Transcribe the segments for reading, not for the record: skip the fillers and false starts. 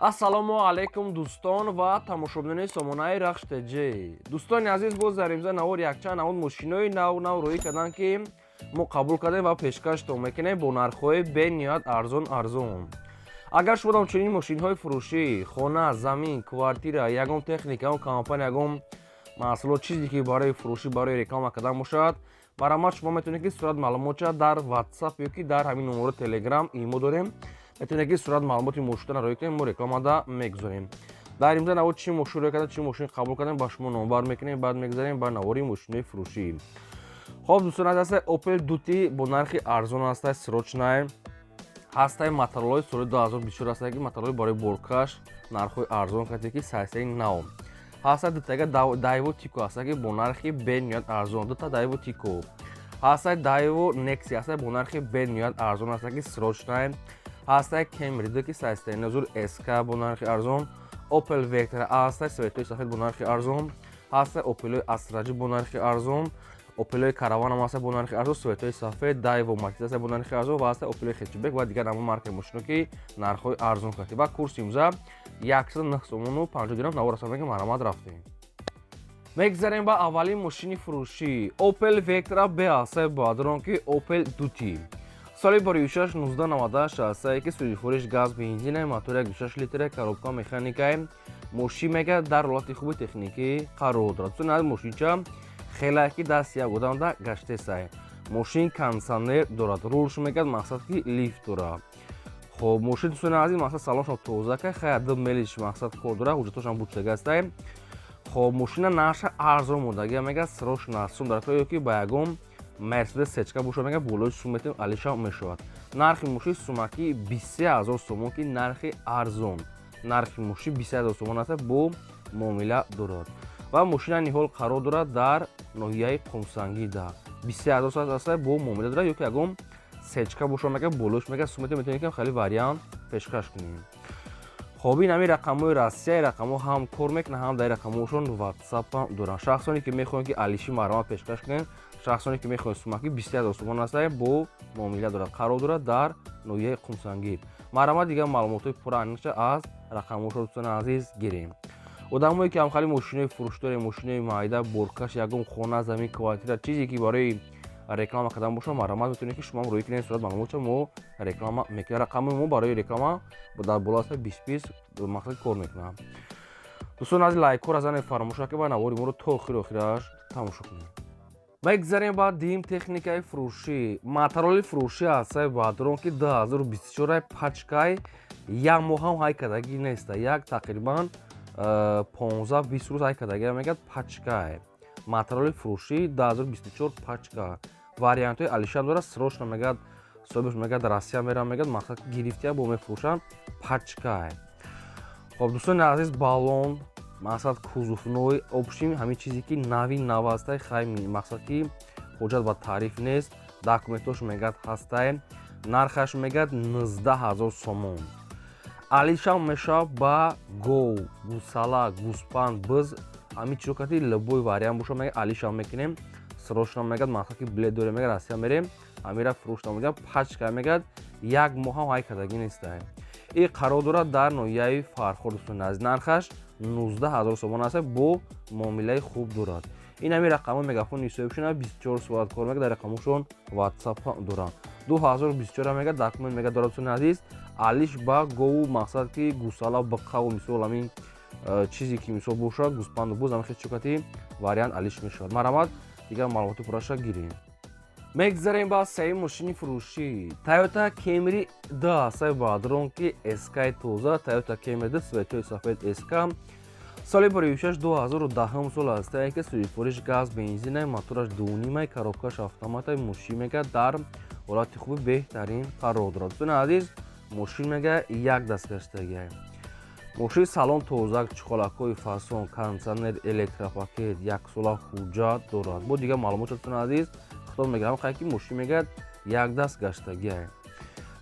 Ассалому алайкум, дӯстон ва тамошобинони сомонаи Рахш ТЖ. Дӯстони азиз, боз дар имза навор якчанд намуд мошинои нав нав рӯӣ карданд, ки мо қабул кардем ва пешкаштон мекунем бо нархҳои бениҳоят арзон арзон. Агар шумо ҳамчунин мошинҳои фурӯшӣ, хона, замин, квартира, ягон техника, ягон компания, ягон маҳсулот, чизе ки барои фурӯшӣ, барои реклама кардан бошад, марҳамат, шумо метавонед, ки сурат маълумотша дар WhatsApp ё ки дар ҳамин номеро Telegram имо дорем, метавонед, ки сурат маълумоти мошинро роӣ кунем, мо рекламада мегузорем. Дар имза навор чӣ мошин роӣ карда, чӣ мошин қабул кардем, ба шумо номбар мекунем. Баъд мегузарем ба навори мошинои фурӯшӣ. Хоб, дӯстон азиз, ҳастай Opel Duty, бо нархи арзон ҳастай, срочная ҳастай, моторолои соли 2024 ҳастай, ки моторолои барои боркаш, нархҳои арзон кардем, ки сайсаи нав ҳастай. Дутага Daewoo Tico ҳастай, ки бо нархи бениҳоят арзон, дута Daewoo Tico ҳастай. Daewoo Nexia ҳастай, бо нархи бениҳоят арзон ҳастай, ки срочная ҳастай. Camry ду, ки сайсаи назур SK, бо нархи арзон. Opel Vectra ҳастай, цветои сафед, бо нархи арзон ҳастай. Opel Astra J бо нархи арзон, Opel Caravan ҳам ҳастай бо нархи арзон, цветои сафед. Daewoo Matiz ҳастай бо нархи арзон ва ҳастай Opel Hatchback ва дигар намуд маркаи мошино, ки нархҳои арзон кардем ва курси имрӯза 109 сомону 50 дирам. Навор аст, марҳамат, рафтем. Мегзарем ба аввалин мошини фурӯшӣ. Opel Vectra B ҳастай, баъдрон ки Opel Duty, соли барои 1998 ҳастае, ки сӯзишвориш газ, бензина, мотор 1,6 литра, коробка механикае. Мошин мега дар ҳолати хуби техникӣ қарор дорад. Дӯстони азиз, мошинча хеле ки даст як одамда гаштесай. Мошин кондитсионер дорад, рулш мегад, мақсад ки лифт дорад. Хоб, мошин, дӯстони азиз, мақсад салоншон тоза ка, хая ду мелиш мақсад кор дорад, ҳуҷҷатошам бучдагастай. Хоб, мошина нарша арзон мондагия, мегад срочно сум дар ё ки ба ягон Мерседес сечка боша, мега болои сум метавонем, алиша мешавад. Нархи мошин сумаки 23 000 сомон, ки нархи арзон. Нархи мошин 23 000 сомон аст, бо муомила дорад ва мошина ниҳол қарор дорад дар ноҳияи Қумсангида. 23 000 аст, бо муомила дорад, ё ки ягон сечка боша, мега болош мега сум метавонем, ки хеле вариант пешкаш кунем. Хоб, ин ҳамин рақамҳои Россия, рақамҳо ҳам кор мекунанд, ҳам дар рақамҳошон WhatsApp ҳам доранд. Шахсоне ки мехоҳанд, ки алиши, марҳамат, пешкаш кунем. Шахсоне ки мехоҳанд, сумаки 23 000 сомон аст, бо муомила дорад, қарор дорад дар ноҳияи Қумсангӣ. Марҳамат, дигар маълумотҳои пурра аниқша аз рақамҳошо, дӯстони азиз, гирем. Одамое ки ҳамхали мошинои фурӯш дорем, мошинои майда, боркаш, ягон хона, замин, квартира, чизе ки барои реклама кардан боша, марҳамат, метавонед, ки шумо рӯй кунед сурат маълумотша, мо реклама мекунем. Рақами мо барои реклама дар боло аст, 20 20 мақсад кор мекунам. Дӯстон азиз, лайкҳоро занед, фаромӯш накунед ва навори моро то охири охираш тамошо кунед. Мегзарем ба дим техникаи фурӯшӣ. Матароли фурӯшӣ ҳастаи баъдрон, ки 2024, пачкай, як моҳ ҳам ҳай кардагӣ неста, як тақрибан 15-20 рӯз ҳай кардагӣ, мегӯяд пачкай. Матароли фурӯшӣ 2024, пачка, вариантҳои алишам дорад. Срочно мегӯяд, соҳибаш мегӯяд, Россия мерам, мегӯяд, мақсад гирифтия, бо мефурӯшанд, пачкай. Хоб, дӯстони азиз, баллон, мақсад кузовной, общем, ҳамин чизе ки нави нав ҳастай, хай, мақсад ки ҳоҷат ба таъриф нест. Документош мегӯяд ҳастай. Нархаш мегӯяд 19 000 сомон. Алишам мешавад ба гов, гусала, гӯспанд, биз, ҳамин чизо кати любой вариант боша, мегӯяд, алишам мекунем. Срочно мегӯяд, мақсад ки билет дорем, мегӯяд, Россия мерем, ҳамира фурӯш намудем. Пачка, мегӯяд, як моҳ ҳам ҳай кардагӣ нестай. И қарор дорад дар ноҳияи Фархор. Дӯстони азиз, нархаш 19 000 сомон аст, бо муомилаи хуб дорад. Ин ҳамин рақамҳои мегафон ҳисобшона, 24 соат кор мекунад, дар рақамҳошон WhatsApp доранд. 2024 мегӯяд, документ мегӯяд дорад. Дӯстони азиз, алиш ба гову, мақсад ки гусала, биқаву, мисол ҳамин чизе ки мисол бошад, гӯспанду буз, ҳамин хел чокати вариант алиш мешавад. Марҳамат, дигар маълумоти пурраша гирем. Мегзарем ба сеюм мошини фурӯшӣ. Toyota Camry 2 ҳастаи баъдрон, ки SK тоза. Toyota Camry 2, цветои сафед, SK, соли барои 2010 сол ҳастае, ки сӯзишвориш газ, бензина, мотораш дунимай, коробкаш автоматай. Мошин мега дар ҳолати хуби беҳтарин қарор дорад. Дӯстони азиз, мошин мега як даст гаштагиай. Мошин салон тозак, чиқолакҳои фасон, кондитсионер, электропакет, яксола ҳуҷҷат дорад. Бо дигар маълумот, дӯстони азиз, худо мегӯям, хай ки мошин мегӯяд як даст гаштагиай.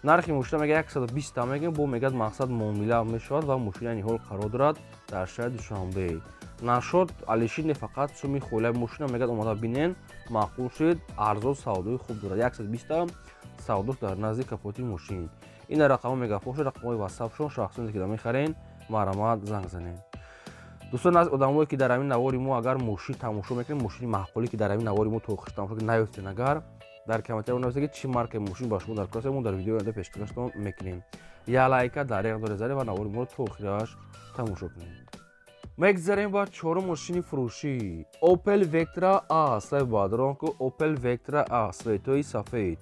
Нархи мошина мега 120 мегӯям, бо мегӯяд, мақсад муомила мешавад ва мошина ниҳол қарор дорад дар шаҳри Душанбе. Нашод алиши не, фақат суми холаи мошина мегӯяд, омада бинен, маъқул шуд, арзон, савдои хуб дорад. 120 савдош дар назди капоти мошин. Ина рақамҳо мегафоша, рақамҳои ватсапшон. Шахсоне ки мехарен, марҳамат, занг занед. Дӯстон, аз одамое ки дар ҳамин навори мо агар мошин тамошо мекунед, мошини маъқулӣ ки дар ҳамин навори мо то охирш тамошо наёфтен, агар дар комментария нависед, ки чӣ маркаи мошин ба шумо дар кор, мо дар видеои оянда пешкаштон мекунем. Я лайка дареғ доред занед ва навори моро то охираш тамошо кунед. Мегзарем ба чорум мошини фурӯшӣ. Opel Vectra A сай бадронку, Opel Vectra A цветои сафед,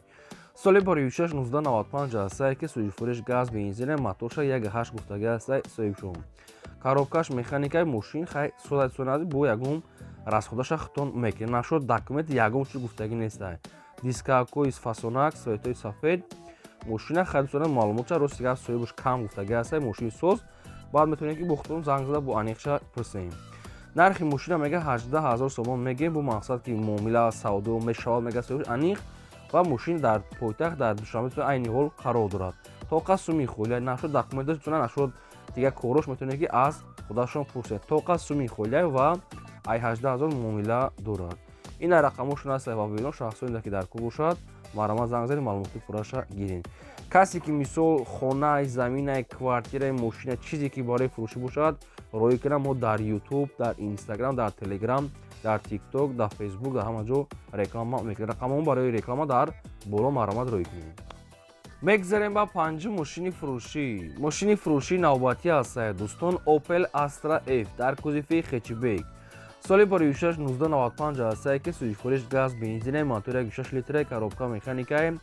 соли барюшаш 1995 ҳастае, ки сӯзишвориш газ, бензина, моторша 1.8 гуфтаги ҳастае соҳибшон. Коробкаш механикаи. Мошин хай содасонази, бо ягон расходаша хитон мекунед. Нашуд, документ ягон чиз гуфтагӣ нестае. Дискакои фасонак, цветои сафед мошина. Хайдусона маълумотша, рости гап, соҳибаш кам гуфтагӣ ҳастае. Мошини соз, баъд метавонем, ки бо худтон занг зада, бо аниқша пурсем. Нархи мошина мега 18 000 сомон мегем, бо мақсад ки муомила, савдо мешавад, мега соҳибаш аниқ. Ва мошин дар пойтахт, дар Душанбе айни ҳол қарор дорад. Тоқа суми холия нашуд, документаш нашуд, дигар корош метавонед, ки аз худашон пурсед. Тоқа суми холия ва ай 18 000 муомила дорад. Ина рақамошон аст ва бибинон. Шахсоне ки дар кор бошад, марҳамат, занг занед, маълумоти пурраша гиред. Касе ки мисол хонаи, заминаи, квартираи, мошина, чизе ки барои фурӯшӣ бошад, роҳӣ кунам. Мо дар Ютуб, дар Инстаграм, дар Телеграм, дар Тикток, дар Фейсбук, дар ҳама ҷо реклама мекунем. Рақамҳо барои реклама дар боло, марҳамат, роҳӣ кунед. Мегзарем ба панҷум мошини фурӯшӣ. Мошини фурӯшии навбатӣ ҳастае, дӯстон, Opel Astra F дар кузови хэтчбек, соли барюшаш 1995 ҳастае, ки сӯзишвориш газ, бензина, мотори 6 литра, коробка механикае.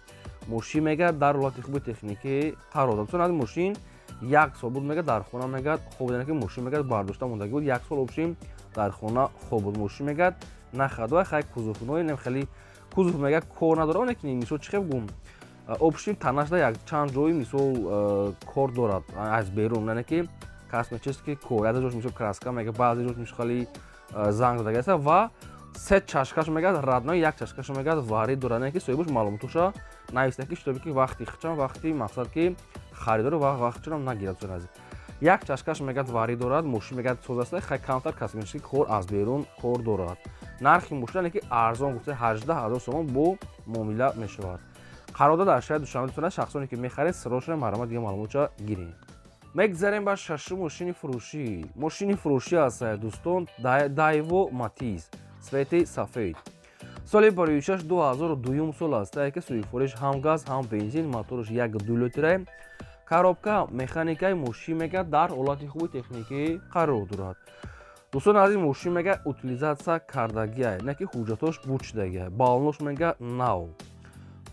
Мошин мега дар ҳолати хуби техникӣ қарор дорад. Чун аз мошин як сол буд, мега дар хона мегад хоб, ки мошин мегад бардошта мондагӣ буд, як сол общем дар хона хоб буд. Мошин мегад нахадоа, хай кузовнои нем, хеле кузов мега кор надорад, лекин мисол чӣ хел гум, общем танашда як чанд ҷои мисол кор дорад аз берун, яъне ки косметический кор, як ҷош мисол краска мега, баъзе ҷош мисол хеле занг задага аст ва се чашкаш мегад родной, як чашкаш мегад варид дорад, яъне ки соҳибаш маълумотоша нависта, ки шутоби ки вақти хичам, вақти мақсад ки харидору вақтчунам нагирад. Як чашкаш мегад варид дорад. Мошин мегад соз аст, хай камтар косметический кор аз берун кор дорад. Нархи мошин ки арзон гуфта 18 000 сомон, бо муомила мешавад. Қарордод дар шаҳри Душанбе дутона. Шахсоне ки мехаред, сирошона, марҳамат, дига маълумотша гиред. Мегзарем ба шашум мошини фурӯшӣ. Мошини фурӯшӣ аст, дӯстон, Дайво Матиз цвети сафед, соли бароишаш 2002 сол аст, ки сӯзишвориш ҳам газ, ҳам бензин, мотораш 1.2 литра, коробка механикаи. Мошин мега дар ҳолати хуби техникӣ қарор дорад. Дӯстон азиз, мошин мега утилизация кардагиай, не ки ҳуҷҷатош бучидагиай, баллонош мега нав.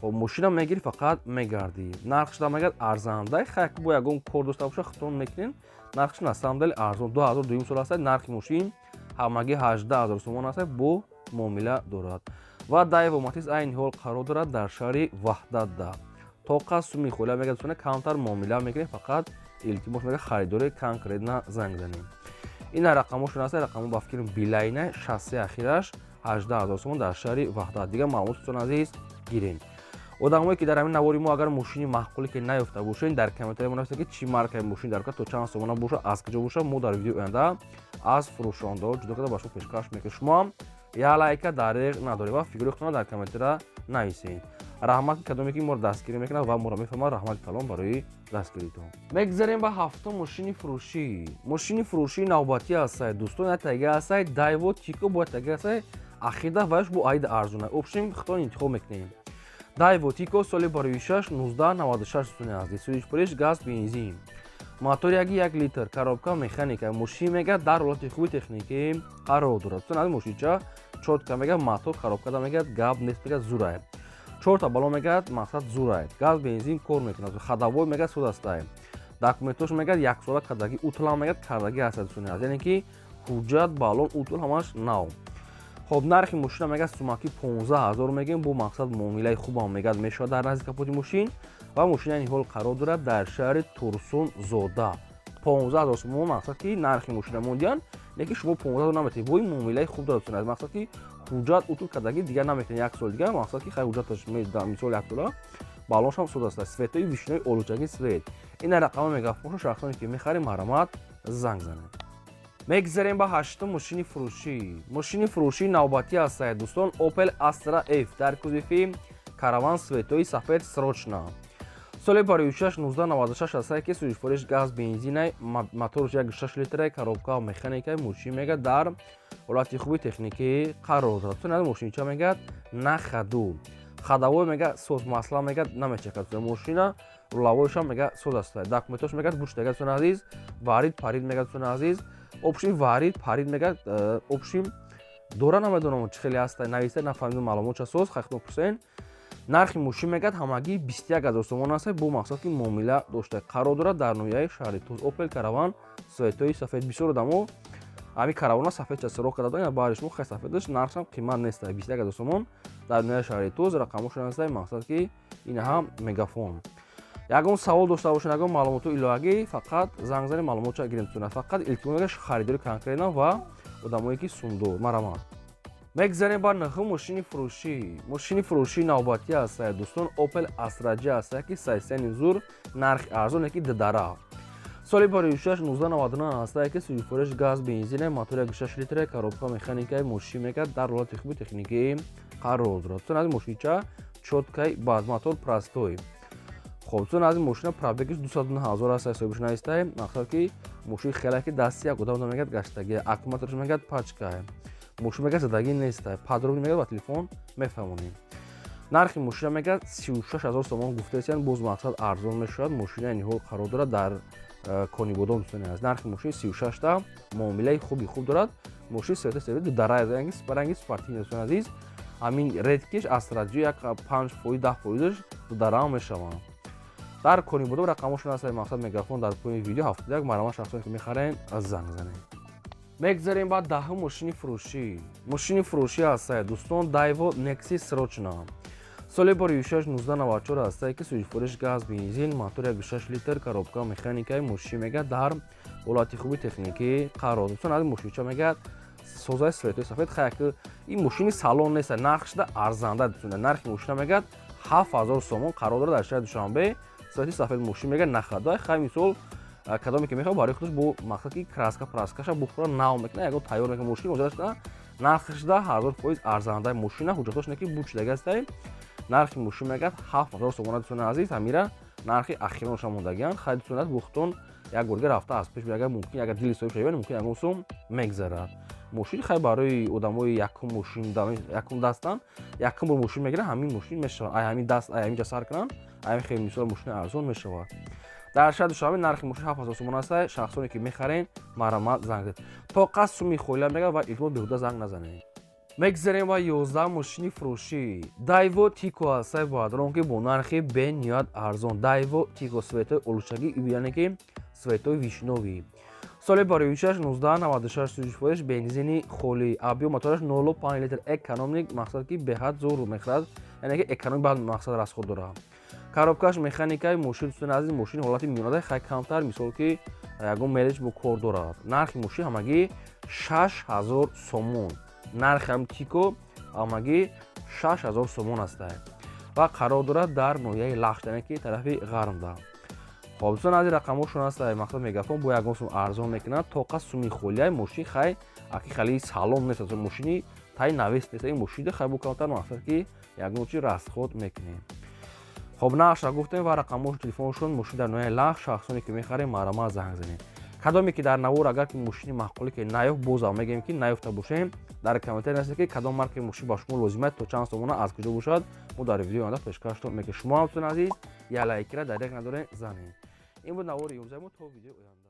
Хоб, мошина мегири, фақат мегардӣ. Нархшда мегад арзандай, хай бо ягон кор дошта боша, хитон мекунем. Нархш на самом деле арзон. 2002 сол аст, нархи мошин ҳамагӣ 18 000 сомон аст, бо муомила дорад. Ва Дайво Матиз айни ҳол қарор дорад дар шаҳри Ваҳдатда. Тоқа суми холя мега, дӯстона, камтар муомила мекунем, фақат илтимос мега, харидори конкретно занг занем. Ина рақамошон аст, рақамо ба фикрим билайна 63 ахираш, 18 000 сомон дар шаҳри Ваҳдат. Дигар маълумот, дӯстон азиз, гирем. Одамое ки дар ҳамин навори мо агар мошини маъқуле ки наёфта бошед, дар комментария нависед, ки чӣ маркаи мошин дар то чанд сомона боша, аз куҷо боша. Мо дар видеои оянда аз фурӯшондаҳо ҷудо карда ба шумо пешкаш мекунем. Шумо ҳам як лайка дареғ надоред ва фикри худтонро дар комментария нависед. Раҳмат, кадоме ки моро дастгирӣ мекунад ва моро мефаҳмад, раҳмати калон барои дастгиритон. Мегзарем ба ҳафтум мошини фурӯшӣ. Мошини фурӯшии навбатӣ ҳастад, дӯстон, як таги ҳастад Дайво Тико, бояд таги ҳастад ахида ваяш бо аида арзона, общем хитон интихоб мекунем. Дайво Тико соли бароишаш 1996, дӯстони азиз, сӯзишвориш газ, бензин, мотор 1.1 литр, коробка механика. Мошин мега дар ҳолати хуби техникӣ қарор дорад. Дӯстон азиз, мошинча чётко мега, мотор, коробкада мегад гап нест, мегад зурай, чорта бало мегад мақсад зурай, газ, бензин кор мекунад, ходовой мегад соз астай, документош мегад яксола кардагӣ, утулам мегад кардагӣ ҳастад, дӯстони азиз, яъне ки ҳуҷҷат, баллон, утул ҳамаш нав. Хоб, нархи мошина мегад сумаки 15 000 мегем, бо мақсад муомилаи хубам мегад мешавад дар назди капоти мошин. Ва мошина айни ҳол қарор дорад дар шаҳри Турсунзода. 15 000 сомон мақсад ки нархи мошина мондиян, лекин шумо 15 000 наметавонед, бо ин муомилаи хуб дорад, дӯстони азиз, мақсад ки ҳуҷҷат утул кардагӣ дигар наметавонед як сол дигар, мақсад ки хай ҳуҷҷаташ мисол як сола, баллоншам соз аст, цветои вишнои олучаги цвет. Ина рақама мегафошу. Шахсоне ки мехарем, марҳамат, занг занед. Мегзарем ба ҳаштум мошини фурӯшӣ. Мошини фурӯшии навбатӣ ҳастад, дӯстон, Opel Astra F дар кузови караван цветои сафед, срочно. Соли 56 1996 аст, ки сӯзишвориш газ бензинай, моторш 1,6 литрай, коробка механикай, мошин мега дар ҳолати хуби техникӣ қарор дорад. Дӯстони азиз, мошинча мегӯяд на ходу. Ходовой мега соз, масла мега намечакад. Мошина руловойшам мега соз аст. Документош мегӯяд бучтага, дӯстони азиз, варид парид мега, дӯстони азиз. Общим варид парид мега, общим дора намедонам чӣ хеле аст, нависта нафаҳмидам маълумотша соз, хайхтон пурсен. Нархи мошин мегӯяд ҳамагӣ 21 000 сомон аст, бо мақсад ки муомила дошта. Қарор дорад дар ноҳияи шаҳри Туз. Opel Caravan светои сафед. Бисёр одамо ҳамин каравана сафед часироқ карда буданд, баъди шумо хай сафедаш нархшам қимат нест, 21 000 сомон дар ноҳияи шаҳри Туз. Рақамошон аст, мақсад ки ин ҳам мегафон. Ягон савол дошта бошед, ягон маълумоту иловагӣ, фақат занг занед, маълумотша гирем. Фақат илтимос мегӯяд харидори конкретно ва одамое ки сундор марамад. Мегзарем ба наху мошини фурӯшӣ. Мошини фурӯшии навбатӣ аст, дӯстон, Opel Astra J аст, ки сайсени зур, нархи арзон, ки дидара. Соли 56 1999 аст, ки сӯзишвориш газ бензин, мотор 1,6 литр, коробка механика, мошин мегӯяд дар ҳолати хуби техникӣ қарор дорад. Дӯстони азиз, мошинча чёткай, бад, мотор простой. Хоб, дӯстони азиз, мошина пробегиш 209 000 аст, ҳисобиш наистай. Мақсад ки мошин хеле ки дасти як одам мегӯяд гаштагӣ, аккумуляторш мегӯяд пачка. Мошин мегӯяд задагӣ нест, подробно мегӯяд ба телефон мефаҳмонем. Нархи мошина мегӯяд 36 000 сомон гуфтаистанд, боз мақсад арзон мешавад. Мошина ниҳол қарор дорад дар Конибодом, дӯстони азиз. Нархи мошин 36 та, муомилаи хуби хуб дорад. Мошин свети сафед, дарай ранги спортивный, дӯстони азиз. Ҳамин редкиш Astra J як 5%, 10% дудара мешаванд. Дар Конибодом рақамошон аст, мақсад мегафон дар пои видео 71 марама, шахсоне ки мехарен занг занед. Мегзарем ба даҳум мошини фурӯшӣ. Мошини фурӯшӣ аст, дӯстон, Daewoo Nexi срочно. Соли 56 1994 аст, ки сӯзишвориш газ бензин, мотор 1,6 литр, коробка механика, мошин мегӯяд дар ҳолати хуби техникӣ қарор. Дӯстон аз мошинча мегӯяд созаи светои сафед, хай ки ин мошини салон нест, нархшда арзанда, дӯстон. Нархи мошина мегӯяд 7000 сомон, қарор дорад дар шаҳри Душанбе. Свети сафед, мошин мегӯяд нахада, хай мисол кадоме ки мехоҳад барои худаш бо мақсад ки краска праскаша бухӯра нав мекунад, ягон тайёр мекунад мошин ҳуҷҷаташда нархашда 1000% арзанда. Мошина ҳуҷҷатош не ки бучдаги астай. Нархи мошин мегӯяд 7000 сомона, дӯстони азиз, ҳамира нархи ахиронша мондагианд. Хай, дӯстони азиз, бухтон як борга рафта аз пеш, агар мумкин, агар дили соҳиб шавед, мумкин ягон сум мегзарад. Мошин хай барои одамои якум мошин, якум дастан, якум бор мошин мегиранд, ҳамин мошин мешавад. Ай ҳамин даст, ай ҳамин ҷа сар кунанд, ай хеле мисол мошини арзон мешавад. Дар шаҳри Душанбе нархи мошин 7000 сомон аст. Шахсоне ки мехарен марҳамат занг занед. То қасд суми хоила мегӯяд ва илтимос беҳуда занг назанед. Мегзарем ба 11 мошини фурӯшӣ. Daewoo Tico аст, бародарон, ки бо нархи бениҳоят арзон. Daewoo Tico светои олучагӣ, яъне ки светои вишнёвый. Соли 56 1996, сӯзишвориш бензини холӣ, объём мотораш 0,5 литр, экономик, мақсад ки беҳад зур мехӯрад, яъне ки экономик баъд мақсад расход дорад. Коробкаш механикаи мошин, дӯстони азиз, мошини ҳолати миёнада, хай камтар мисол ки ягон мелеч бо кор дорад. Нархи мошин ҳамагӣ 6000 сомон. Нархи ҳам Тико ҳамагӣ 6000 сомон аст ва қарор дорад дар ноҳияи Лахш, яъне ки тарафи ғармда. Хоб, дӯстони азиз, рақамҳошон аст, мақсад мегафон бо ягон сум арзон мекунад. Тоқа суми холияи мошин, хай аки хали салон нест, мошини тай навес нест, ин мошида хай бо камтар мақсад ки ягон чи расход мекунем. Хоб, нархша гуфтем ва рақамҳош телефоншон. Мошин дар ноҳияи Лахш, шахсоне ки мехарем марҳамат занг занед. Кадоме ки дар навор агар ки мошини маъқуле ки наёфт, бозам мегӯем ки наёфта бошем, дар комментария нависед ки кадом маркаи мошин ба шумо лозим аст, то чанд сомона, аз куҷо бошад, мо дар видеои оянда пешкаштон мекунем. Шумо ҳам, дӯстони азиз, як лайкира дар як надорем занед. Ин буд навори имрӯзаи мо, то видеои оянда.